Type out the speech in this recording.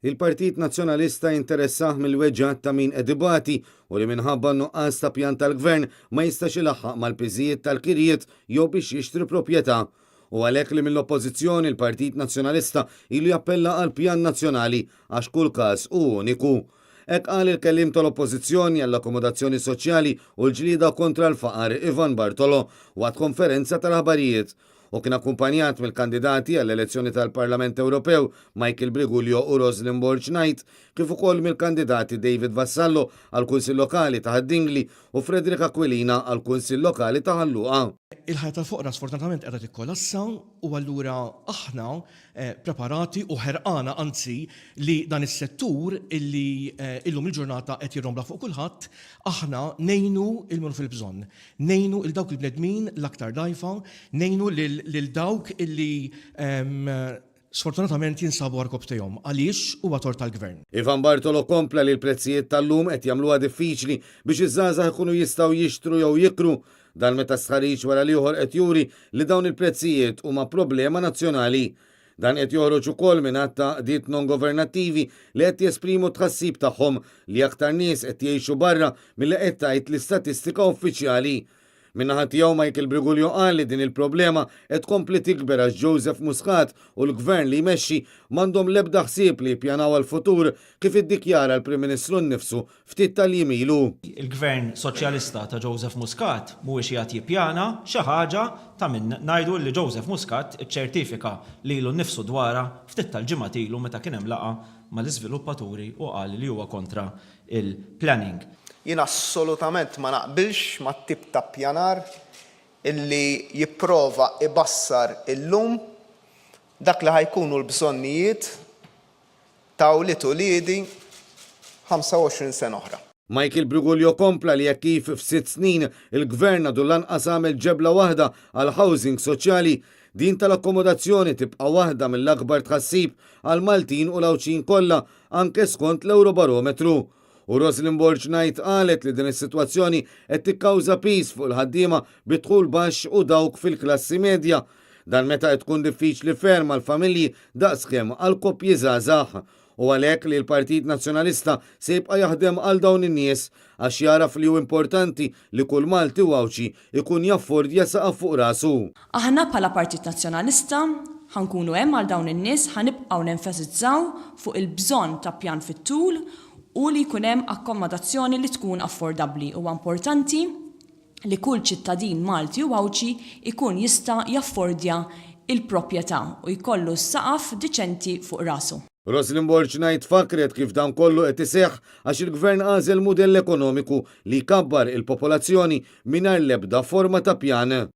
Il-Partit Nazzjonalista jinteressah mill-weġgħat ta' min qed ibati u li minħabba n-nuqqas ta' pjan tal-Gvern ma jistax ilaħħaq mal-piżijiet tal-kirjiet jew biex jixtri proprjetà. U għalhekk li mill-Oppożizzjoni l-Partit Nazzjonalista ilu jappella għal pjan nazzjonali għax kull każ hu uniku. Hekk qal il-Kelliem tal-Oppożizzjoni għall-Akkomodazzjoni Soċjali u l-Ġlieda kontra l-Faqar Ivan Bartolo waqt konferenza tal-aħbarijiet. Hu kien akkumpanjat mill-kandidati għall-elezzjoni tal-Parlament Ewropew Michael Briguglio u Roslyn Borg Knight, kif ukoll mill-kandidati David Vassallo għall-Kunsill Lokali ta' Ħad-Dingli u Frederick Aquilina għall-Kunsill Lokali ta' Ħal Luqa. Il-ħajja tal-foqra sfortunatament qiegħda tikkolassa u allura aħna preparati u ħerqana anzi li dan is-settur illi illum il-ġurnata qed jirrombla fuq kulħadd, aħna ngħinu 'l min hu fil-bżonn. Ngħinu 'l dawk il-bnedmin l-aktar dgħajfa, ngħinu lil dawk illi sfortunatament jinsabu għarkopptejhom għaliex huwa tort tal-Gvern. Ivan Bartolo kompla li l-prezzijiet tal-lum qed jagħmluha diffiċli biex iż-żgħażagħ ikunu jistgħu jixtru jew jikru. Dan meta stħarriġ wara l-ieħor qed juri li dawn il-prezzijiet huma problema nazzjonali. Dan qed joħroġ ukoll minn għadd ta' għaqdiet non-governattivi li qed jesprimu t-tħassib tagħhom li aktar nies qed jgħixu barra milli qed tgħid l-istatistika uffiċjali. Min-naħa tiegħu Michael Briguglio qal li din il-problema qed tkompli tikber għax Joseph Muscat u l-Gvern li jmexxi m'għandhom l-ebda ħsieb li jippjanaw għall-futur kif iddikjara l-Prim Ministru nnifsu ftit tal-jiem ilu. Il-Gvern Soċjalista ta' Joseph Muscat mhuwiex qiegħed jippjana xi ħaġa ta' min ngħidu li Joseph Muscat iċċertifika lilu nnifsu dwarha ftit tal-ġimgħat ilu meta kien hemm laqgħa mal-iżviluppaturi u qal li huwa kontra l-planning. Jien assolutament ma naqbilx mat-tip ta' ppjanar illi jipprova ibassar illum dak li ħa jkunu l-bżonnijiet ta' wlied uliedi 25 sena oħra. Michael Briguglio kompla li hekk kif f'sitt snin il-Gvern għadu lanqas għamel ġebla waħda għal housing soċjali, din tal-akkomodazzjoni tibqa' waħda mill-akbar tħassib għall-Maltin u l-Għawdxin kollha anke skont l-Ewrobarometru. U Roslyn Borg Knight qalet li din is-sitwazzjoni qed tikkawża piż fuq il-ħaddiema bi dħul baxx u dawk fil-klassi medja. Dan meta qed tkun diffiċli ferm għall-familji daqskemm għall-koppji żgħażagħ. U għalhekk li l-Partit Nazzjonalista se jibqa' jaħdem għal dawn in-nies għax jagħraf li hu importanti li kull Malti u Għawdxi jkun jaffordja saqaf fuq rasu. Aħna bħala Partit Nazzjonalista ħa nkunu hemm għal dawn in-nies, ħa nibqgħu nenfasizzaw fuq il-bżonn ta' pjan fit-tul u li jkun hemm akkomodazzjoni li tkun affordabbli. Huwa importanti li kull ċittadin Malti u Għawdxi jkun jista' jaffordja l-proprjetà u jkollu saqaf diċenti fuq rasu. Roslyn Borg Knight fakkret kif dan kollu qed iseħħ għax il-Gvern għażel mudell ekonomiku li jkabbar il-popolazzjoni mingħajr l-ebda forma ta' pjan.